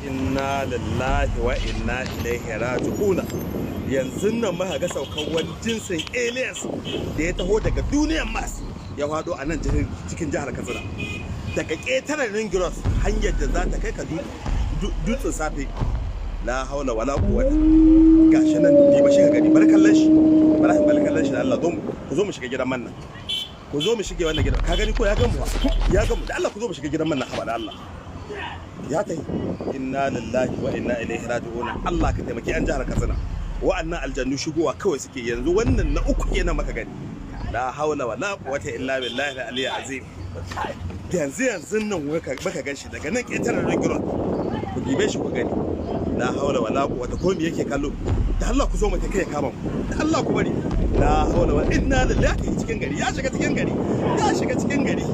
Inna lillahi wa inna ilaihi raji'una. Yanzu nan muka ga saukan wani jinsin aliens da ya taho daga duniyar Mars, ya faɗo a nan cikin jihar Katsina, daga ƙetaren Ring Road, hanyar da za ta kai ka Dutsen Safe. La haula wala quwwata. Gashi nan, ni ba shi ka gani. Bar kallon shi, bar kallon shi da Allah. Don ku zo mu shiga gidan man nan, ku zo mu shige wannan gidan. Ka gani ko? Ya gamu, ya gamu. Da Allah ku zo mu shiga gidan man nan. Haba da Allah, ya tahi. Inna lillahi wa inna ilaihi raji'un. Allah ka taimaki an jihar Katsina. Wa'annan aljannu shigowa kawai suke. Yanzu wannan na uku kenan maka gani. La haula wala quwwata illa billahi al-aliyyil azim. Yanzu yanzu nan muka gan shi daga nan ƙetaren Ring Road. Ku dibe shi ku gani. La haula wala quwwata. Ko me yake kallo? Da Allah ku zo mu kai, ya kama mu. Da Allah ku bari. La haula wala, inna lillahi. Cikin gari ya shiga, cikin gari ya shiga, cikin gari.